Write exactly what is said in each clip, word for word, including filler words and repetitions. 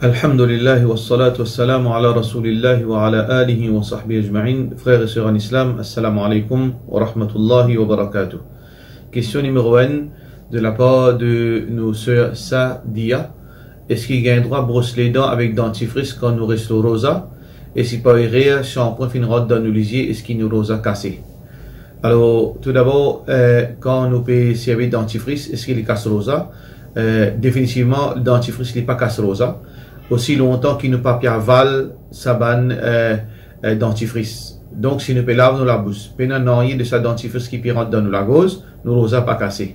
Alhamdulillah, wassalatu wassalamu ala Rasoulillah wa ala alihi wa sahbihi ajma'in. Frères et sœurs en islam, assalamu alaikum wa rahmatullahi wa barakatuh. Question numéro un, de la part de nos sœurs Sadia. Eski gagn drwa bros ledan avek dantifris kan nou res lor roza? E si par erer, shanpwin finn rant dan nou lizie, eski nou roza kase? Alor, toudabor, eh, kan nou pe servi dantifris, eski li kas roza? Eh, definitivman, dantifris li pa kas roza, osi lontan ki nou pa pe aval sa bann, eh, eh, dantifris. Donk, si nou pe lav nou labous, pena nanye de sa dantifris ki pe rant dan nou lagorz, nou roza pa kase.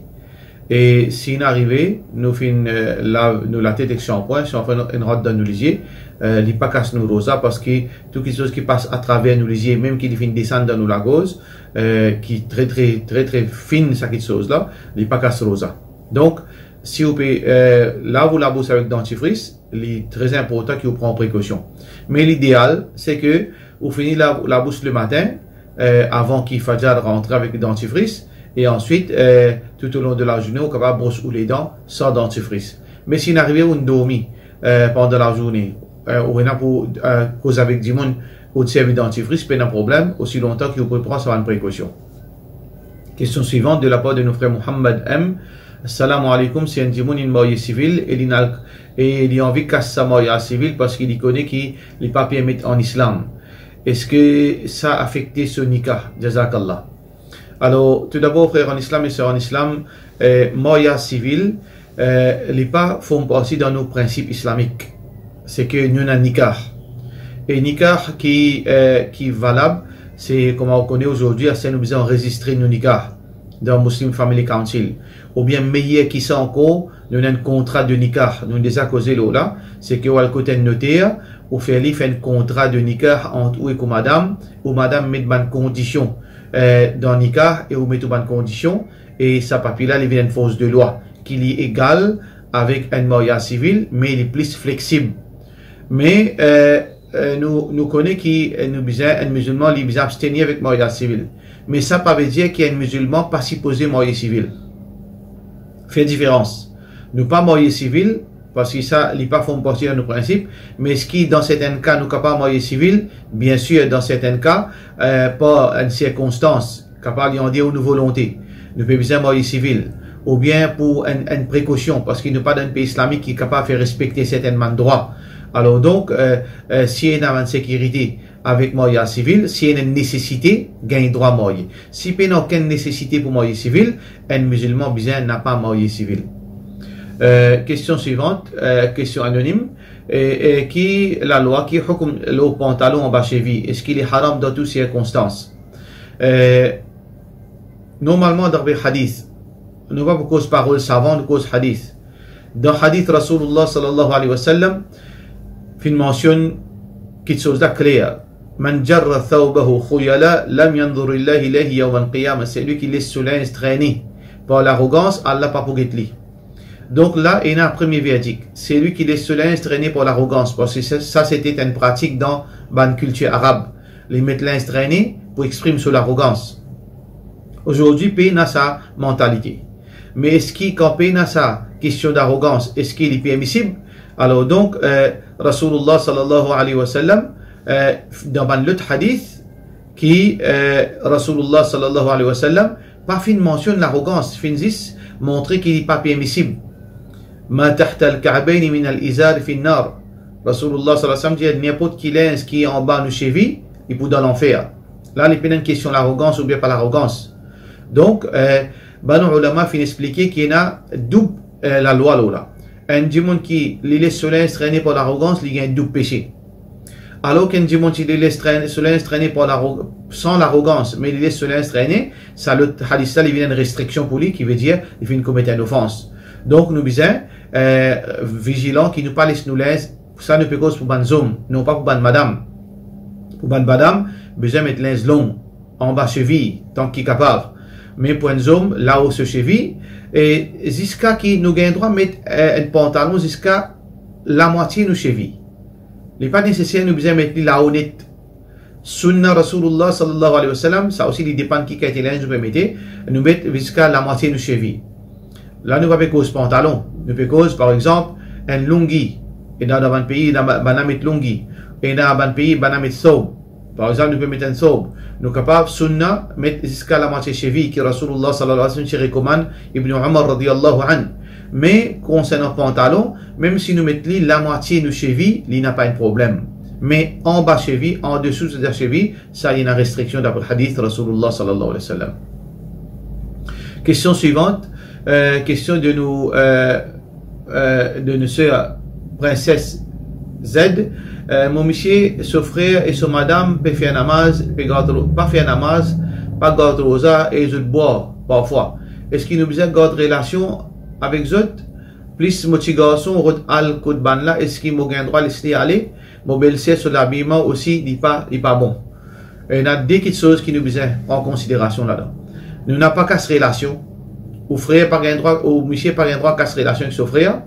E si inn arive, nou finn, eh, lav nou latet ek shanpwin, shanpwin inn rant dan nou lizie, eh, li pa kas nou roza, parski tou kiksoz ki pas atraver nou lizie, mem ki li finn desann dan nou lagorz, eh, ki tre, tre, tre, tre fin sa kiksoz la, li pa kas roza. Donk, si ou pe, eh, lav ou labous avek dantifris, li tre inportan ki ou pran prekosion. Me lideal, se ke ou fini lav ou labous lematin, eh, avan ki fajr rantre avek dantifris, e answit, eh, toutalong de lazourne, ou kapav bros ou ledan san dantifris. Me si inn arive ou'nn dormi, eh, pandan lazourne, eh, ou ena pou, eh, koz avek dimoun, ou'nn servi dantifris, pena problem, osi lontan ki ou pe pran sa bann prekosion. Question suivante de la part de nos frères Mohamed M. Salam alaikum, si enn dimoun inn marye sivil e li ena, e li anvi kas sa maryaz sivil parski li kone ki li pa permet an islam. Eski sa afekte so nikah? Jazakallah. Alor, toudabor, frer an islam e ser an islam, eh, maryaz sivil, eh, li pa form parti dan nou prinsip islamik. Se ke nou ena nikah. E nikah ki, eh, ki valab, se kouma ou kone azordi, aster nou bizin anrezistre nou nikah dan Muslim Family Council. Oubien meyer ki sa ankor, nou ena enn kontra de nikah. Nou deza koze lor la, se ke ou al kot enn noter, ou fer li fer enn kontra de nikah ant ou ek ou madam, ou madam met bann kondision, eh, dan nikah e ou met ou bann kondision, e sa papie la, li vinn enn fors de lwa, ki li egal avek enn maryaz sivil, me li plis fleksib. Me, eh, eh, nou, nou kone ki, eh, nou bizin, enn mizilman, li bizin abstenir avek maryaz sivil. Me sa pa vedir ki enn mizilman pa sipoze marye sivil. Fer diferans. Nou pa marye sivil, parski sa, li pa form parti dan nou prinsip, me eski dan sertin ka nou kapav marye sivil? Biensir, dan sertin ka, eh, par enn sirkonstans, kapav li ande ou nou volonte, nou pe bizin marye sivil, oubien pou enn, enn prekosion, parski nou pa dan enn pei islamik ki kapav fer respekte sertin bann drwa. Alor donk, eh, eh, si ena bann sekirite avek maryaz sivil, si ena enn nesesite, gagn drwa marye. Si pena okenn nesesite pou marye sivil, enn mizilman bizin napa marye sivil. Eh, question suivante, eh, question anonyme. Eh, eh, ki lalwa, ki hukm lor pantalon anba sevi? Eski li haram dan tou sirkonstans? Eh, normalman, dapre hadith, nou pa pou koz parol savan, nou koz hadith. Dan hadith Rasoulillah sallallahu alayhi wa sallam finn mansionn kiksoz la kler. "Man jarra thawbahu khuyala, lam yanzur Allahu ilayhi yawmal qiyamah." Selwi ki les so linz trene par larogans, Allah pa pou get li. Donk la, ena premie verdik. Selwi ki les so linz trene par larogans, parski sa, sa sete enn pratik dan bann kiltir arab. Li met linz trene pou exprim so larogans. Azordi, pena sa mantalite. Me eski kan pena sa kestion darogans, eski li permisib? Alor donk, eh, Rasoulillah sallallahu alayhi wa sallam, eh, dan bann lot hadith, ki, eh, Rasoulillah sallallahu alayhi wa sallam pa finn mansionn larogans, finn zis montre ki li pa permisib. "Ma tahta al-ka'bayni min al-izar fi an-nar." Rasoulillah sallallahu alayhi wa sallam dir, "Ninport ki linz ki anba nou sevi, li pou dan lanfer." La, li pena enn kestion larogans oubien pa larogans. Donk, eh, bann oulama finn explike ki ena doub, eh, lalwa lor la. Enn dimoun ki li les so linz trene par larogans, li gagn doub pese. Alor ki enn dimoun ki li les tren-, so linz trene par laro-, san larogans, me li les so linz trene, sa lot hadith la, li vinn enn restriksion pou li, ki vedir li finn komet enn ofans. Donk nou bizin, eh, vizilan ki nou pa les nou linz, sa nou pe koz pou bann zom, non pa pou bann madam. Pou bann madam, bizin met linz long, anba sevi, tan ki kapav. Me pou enn zom, lao so sevi, e ziska ki nou gagn drwa met, eh, enn pantalon ziska lamwatie nou sevi. Li pa neseser nou bizin met li lao net. Sunna Rasoulillah sallallahu alayhi wa sallam, sa osi li depann ki kalite linz nou pe mete, nou met ziska lamwatie nou sevi. La nou pa pe koz pantalon, nou pe koz, par exanp, enn longi, Ena dan bann pei, ena ba-, bann la met longi. Ena bann pei, bann la met thawb. Par exanp, nou pe met enn thawb. Nou kapav sunna met ziska lamwatie sevi, ki Rasoulillah sallallahu alayhi wa sallam ti rekomann Ibn Umar radiyallahu anhu. Me konsernan pantalon, mem si nou met li lamwatie nou sevi, li napa enn problem. Me anba sevi, andesou de sevi, sa, li ena restriksion dapre hadith Rasoulillah sallallahu alayhi wa sallam. Kestion swivant, euh, kestion de nou, euh, euh, de nou ser Prinses Z. Euh, mo misie, so frer e so madam pe fer namaz, pe gard ro-, pa fer namaz, pa gard roza e zot bwar parfwa. Eski nou bizin gard relasion avek zot? Plis mo ti garson rod al kot bann la, eski mo gagn drwa les li ale? Mo belser so labiman osi, li pa, li pa bon. Ena de kiksoz ki nou bizin pran konsiderasion ladan. Nou napa kas relasion. Ou frer pa gagn drwa, ou misie pa gagn drwa kas relasion ek so frer,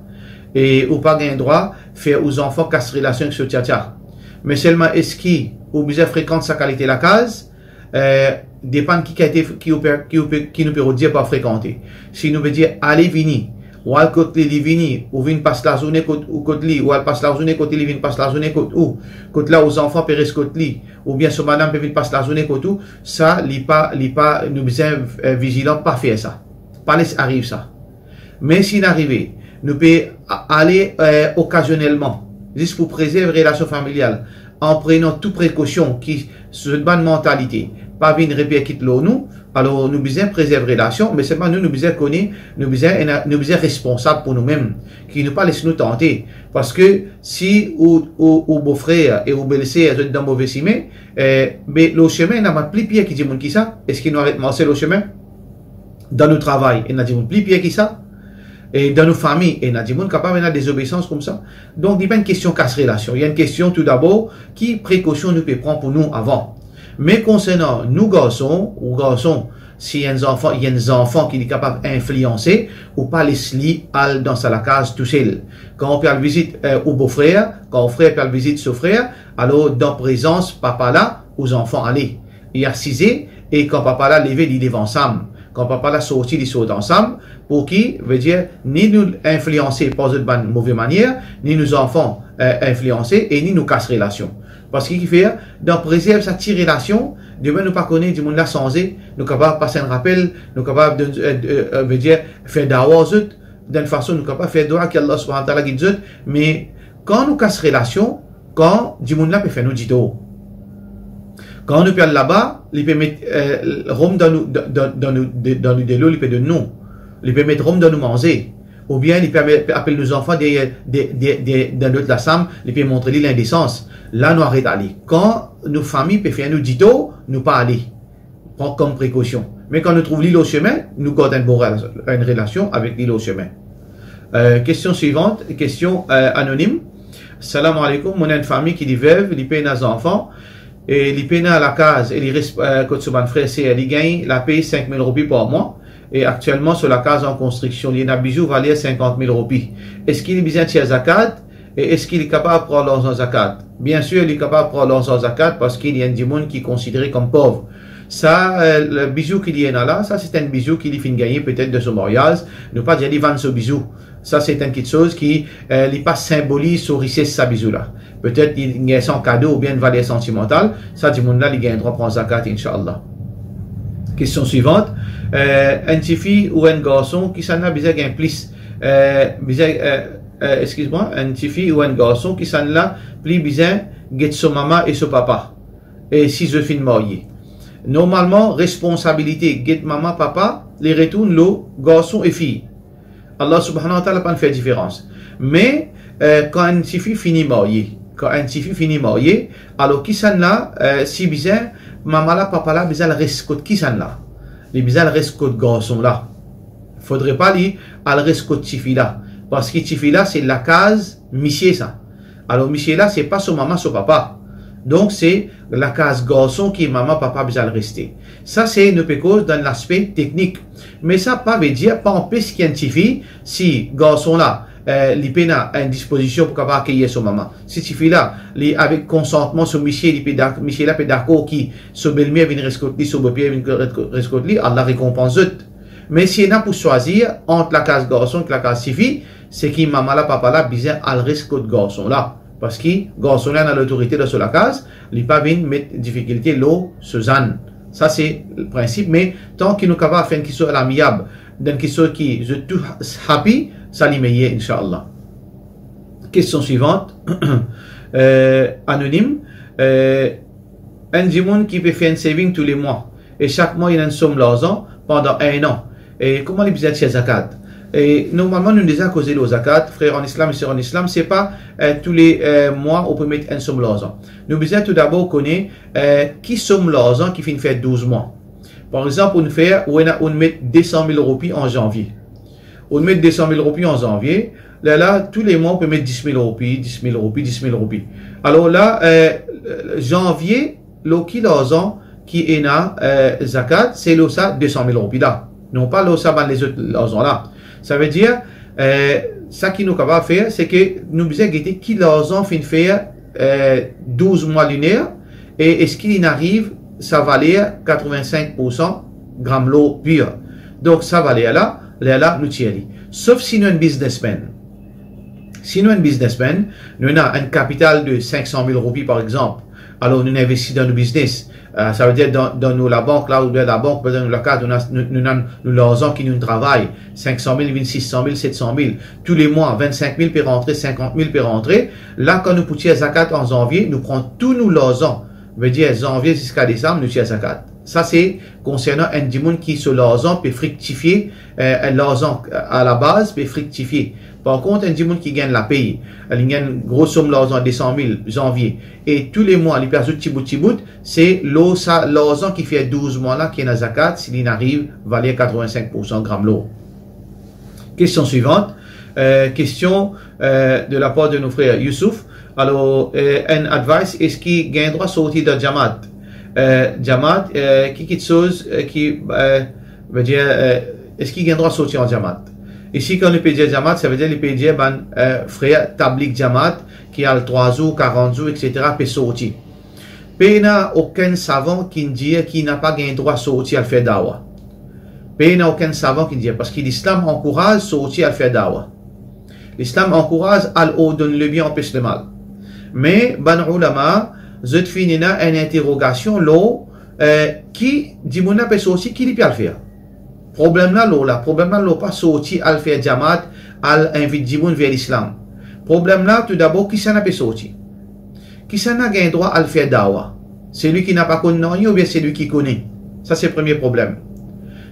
e ou pa gagn drwa fer ou zanfan kas relasion ek so tiatia. Me selman eski ou bizin frekant sa kalite lakaz? Eh, depann ki kalite ki ou pe, ki ou pe, ki nou pe rod dir par frekante. Si nou pe dir ale vini, ou al kot li, li vini, ou vinn pas lazourne kot, ou kot li, ou al pas lazourne kot li, li vinn pas lazourne kot ou, kot la ou zanfan pe res kot li, oubien so madam pe vinn pas lazourne kot ou, sa, li pa, li pa, nou bizin, eh, vizilan, pa fer sa. Pa les ariv sa. Me si inn arive, nou pe a-, ale, eh, okazionelman, zis pou prezerv relasion familial, an prenan tou prekosion ki zot bann mantalite pa vinn reperkit lor nou, alor nou bizin prezerv relasion, me selman nou, nou bizin kone, nou bizin ena, nou bizin responsab pou noumem, ki nou pa les nou tante, parski si ou, ou, ou bofrer e ou belser zot dan move sime, eh, be lor sime, ena bann pli pir ki dimoun ki sa, eski nou aret marse lor sime? Dan nou travay, ena dimoun pli pir ki sa. E dan nou fami, ena dimoun kapav ena dezobeisans koumsa. Donk, li pa enn kestion kas relasion. Li enn kestion, toudabor, ki prekosion nou pe pran pou nou avan. Me konsernan nou garson, ou garson, si enn zanfan, li enn zanfan ki li kapav inflianse, ou pa les li al dan sa lakaz tousel. Kan ou pe al vizit, eh, ou bofrer, kan ou frer pe al vizit so frer, alor dan prezans papa la, ou zanfan ale. Li asize, e kan papa la leve, li lev ansam. Kan papa la sorti, li sort ansam. Pou ki, vedir, ni nou inflianse par zot bann move manier, ni nou zanfan, eh, inflianse, e ni nou kas relasion. Parski ki fer, dan prezerv sa ti relasion, demin nou pa kone, dimoun la sanze, nou kapav pas enn rapel, nou kapav donn, eh, eh, eh, vedir, fer dawa zot, dan enn fason nou kapav fer dwa ki Allah Subhanahu wa Taala gid zot, me kan nou kas relasion, kan dimoun la pe fer nou ditor. Kan nou pe al laba, li pe met, eh, rom dan nou, dan, dan, dan nou, de, dan nou delo, li pe donn nou. Li pe met rom dan nou manze. Oubien li pe ame-, pe apel nou zanfan deryer, de, de, de, dan lot lasam, li pe montre li lindesans. La nou aret ale. Kan nou fami pe fer nou ditor, nou pa ale. Pran kom prekosion. Me kan nou trouv li lor sime, nou gard enn bon rela-, enn relasion avek li lor sime. Euh, kestion swivant, kestion, euh, anonim. Salam aleykoum, mo ena enn fami ki li vev, li pena zanfan, e li pena lakaz, e li res, euh, kot so bann frer ser. Li gagn lape sink mil roupi par mwa, e aktielman so lakaz an konstriksion. Li ena bizou valer sinkant mil roupi. Eski li bizin tir zakat? E eski li kapav pran larzan zakat? Biensir, li kapav pran larzan zakat, parski li enn dimoun ki konsidere kom pov. Sa, eh, le bizou ki li ena la, sa se enn bizou ki li finn gagne petet dan so maryaz. Nou pa dir li vann so bizou. Sa se enn kiksoz ki, eh, li pa sinboliz so rises, sa bizou la. Petet li gagn sa an kado oubien enn valer santimantal, sa dimoun la, li gagn drwa pran zakat, inshallah. Kestion swivant, eh, enn tifi ou enn garson, kisannla bizin gagn plis, eh, bizin, eh, eh, eskiz mwa, enn tifi ou enn garson, kisannla pli bizin get so mama e so papa, e si zot finn marye? Normalman, responsabilite get mama, papa, li retourn lor garson e fi. Allah Subhanahu wa Taala pa'nn fer diferans. Me, eh, kan enn tifi fini marye, kan enn tifi fini marye, alor kisannla, eh, si bizin, mama la, papa la, bizin al res kot kisannla? Li bizin al res kot garson la. Fodre pa li al res kot tifi la, parski tifi la se lakaz misie sa. Alor misie la se pa so mama, so papa. Donk se lakaz garson ki mama, papa bizin al reste. Sa se nou pe koz dan laspe teknik. Me sa pa vedir, pa anpes ki enn tifi, si garson la, eh, li pena enn dispozision pou kapav akeyir so mama, si tifi la, li avek konsantman so misie, li pe dak-, misie la pe dakor ki so belmer vinn res kot li, so bopier vinn res kot li, Allah rekonpans zot. Me si ena pou swazir ant lakaz garson ek lakaz tifi, seki mama la, papa la bizin al res kot garson la. Parski garson la ena lotorite dan so lakaz, li pa vinn met difikilte lor so zann. Sa se prinsip, me tan ki nou kapav fer enn kiksoz amiab, dan kiksoz ki zot tou happy, sa li meyer, inshallah. Kestion swivant, eh, anonim, eh, enn dimoun ki pe fer enn saving tou le mwa, e sak mwa li ena enn som larzan pandan enn an, e kouma li bizin tir zakat? E normalman, nou deza koze lor zakat, frer an Islam e ser an Islam, se pa, eh, tou le, eh, mwa ou pe met enn som larzan. Nou bizin toudabor kone, eh, ki som larzan ki finn fer douz mwa. Par exanp, ou'nn fer, ou ena, ou'nn met de san mil roupi an zanvie. Ou'nn met de san mil roupi an zanvie, lerla tou le mwa ou pe met dis mil roupi, dis mil roupi, dis mil roupi. Alor la, eh, zanvie, lor ki larzan ki ena, eh, zakat, se lor sa de san mil roupi la, non pa lor sa bann lezot larzan la. Savedir, eh, sa ki nou kapav fer, seki nou bizin gete ki larzan finn fer, eh, douz mwa liner, e eski li ariv sa valer katreven-sink poursan gram lor pir. Donk sa valer la, lerla nou tir li. Sof si nou enn biznesmenn. Si nou enn biznesmenn, nou ena enn kapital de sink san mil roupi, par exanp, alor nou investi dan nou biznes. Eh, savedir dan, dan nou labank la, oubien labank, oubien dan nou lakaz, nou ena, nou, nou ena nou larzan ki nou travay, sink san mil, vinn sis san mil, set san mil. Tou le mwa, vennsink mil pe rantre, sinkant mil pe rantre. La, kan nou pou tir zakat an zanvie, nou pran tou nou larzan. Vedir, zanvie ziska desam, nou tir zakat. Sa se konsernan enn dimoun ki so larzan pe friktifie, eh, enn larzan a la baz pe friktifie. Par kont, enn dimoun ki gagn lapey, li gagn gro som larzan, de san mil, zanvie, e tou le mwa, li pe azout tibout, tibout, se lor sa larzan ki fer douz mwa la ki ena zakat, si li ariv valer katreven-sink poursan gram lor. Kestion swivant, eh, kestion, eh, de lapar de nou frer Youssouf. Alor, eh, enn advice, eski gagn drwa sorti dan jamaat? Eh, jamaat, eh, ki kiksoz, eh, ki, eh, vedir, eh, eski gagn drwa sorti an jamaat? Isi, kan nou pe dir jamaat, savedir li pe dir bann, eh, frer tablig jamaat ki al trwa zour, karant zour, et cetera, pe sorti. Pena okenn savan ki'nn dir ki napa gagn drwa sorti al fer dawa. Pena okenn savan ki'nn dir, parski Lislam ankouraz sorti al fer dawa. Lislam ankouraz al ordonn lebien, anpes lemal. Me bann oulama, zot finn ena enn interogasion lor, eh, ki dimoun la pe sorti, ki li pe al fer. Problem la lor la, problem la lor pa sorti al fer jamaat, al invit dimoun ver Lislam. Problem la, toudabor, kisannla pe sorti? Kisannla gagn drwa al fer dawa? Selwi ki napa konn nanye oubien selwi ki kone? Sa se premie problem.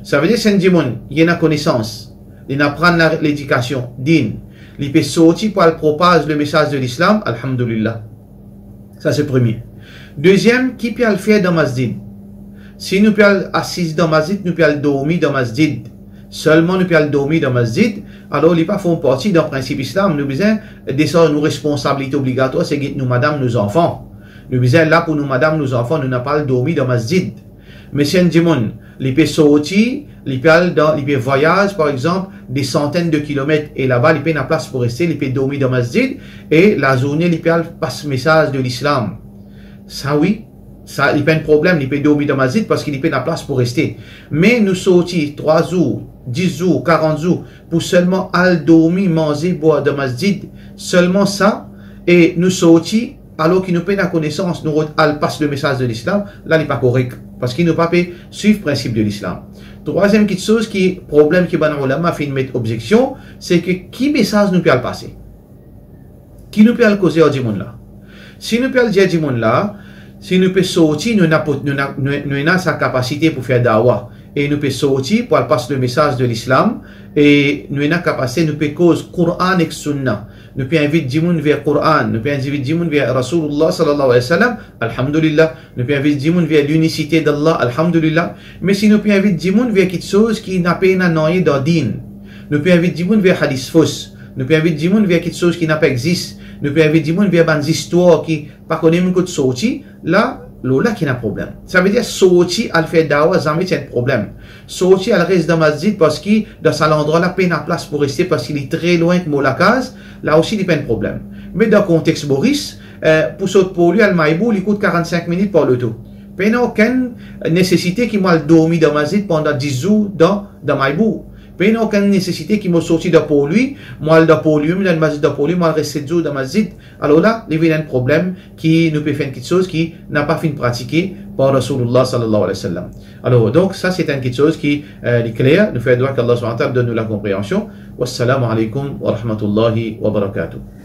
Savedir si enn dimoun, li ena konesans, li'nn aprann la, ledikasion, din, li pe sorti pou al propaz lemesaz de Lislam, alhamdulillah. Sa se premie. Deziem, ki pe al fer dan masjid? Si nou pe al asiz dan masjid, nou pe al dormi dan masjid. Selman nou pe al dormi dan masjid, alor li pa form parti dan prinsip Islam. Nou bizin desann nou responsabilite obligatwar, se get nou madam, nou zanfan. Nou bizin la pou nou madam, nou zanfan, nou napa al dormi dan masjid. Me si enn dimoun, li pe sorti, li pe al dan, li pe vwayaz, par exanp, de santenn de kilomet, e laba li pena plas pou reste, li pe dormi dan masjid, e lazourne li pe al pas mesaz de Lislam. Sa wi, sa li pa enn problem, li pe dormi dan masjid parski li pena plas pou reste. Me nou sorti trwa zour, dis zour, karant zour, pou selman al dormi, manze, bwar dan masjid, selman sa, e nou sorti, alor ki nou pena konesans, nou rod al pas lemesaz de Lislam, la li pa korek, parski nou pa pe swiv prinsip de Lislam. Trwaziem kiksoz ki problem ki bann oulama finn met obzeksion, seki ki mesaz nou pe al pase? Ki nou pe al koze ar dimoun la? Si nou pe al dir dimoun la, si nou pe sorti, nou ena pot-, nou ena, nou, nou ena sa kapasite pou fer dawa, e nou pe sorti pou al pas lemesaz de Lislam, e nou ena kapasite, nou pe koz Koran ek Sunna. Nou pe invit dimoun ver Koran, nou pe invit dimoun ver Rasoulullah sallallahu alayhi wa sallam, alhamdulillah. Nou pe invit dimoun ver linisite d'Allah, alhamdulillah. Me si nou pe invit dimoun ver kiksoz ki napa ena nanye dan din, nou pe invit dimoun ver hadis fos, nou pe invit dimoun ver kiksoz ki napa exis, nou pe invit dimoun ver bann zistwar ki pa kone mem kot sorti, la, lor la ki ena problem. Savedir sorti al fer dawa zame ti enn problem. Sorti al res dan masjid parski dan sa landrwa la pena plas pou reste parski li tre lwin ek mo lakaz, la osi li pa enn problem. Me dan kontex Boris, eh, pou sot Porlwi al Maybour, li kout karannsink minit par loto. Pena okenn nesesite ki mo al dormi dan masjid pandan dis zour dan, dan Maybou. Pena okenn nesesite ki mo sorti dan Port-Louis, mo al dan Port-Louis, mo dan masjid dan Port-Louis, mo al res set zour dan masjid. Alor la, li vinn enn problem ki nou pe fer enn kiksoz ki napa finn pratike par Rasoulullah sallallahu alayhi wa sallam. Alor, donk, sa se enn kiksoz ki, eh, li kler, nou fer dwa ki Allah subhanahu wa ta'ala donn nou lakonpreansion. Wassalamu alaykum wa rahmatullahi wa barakatuh.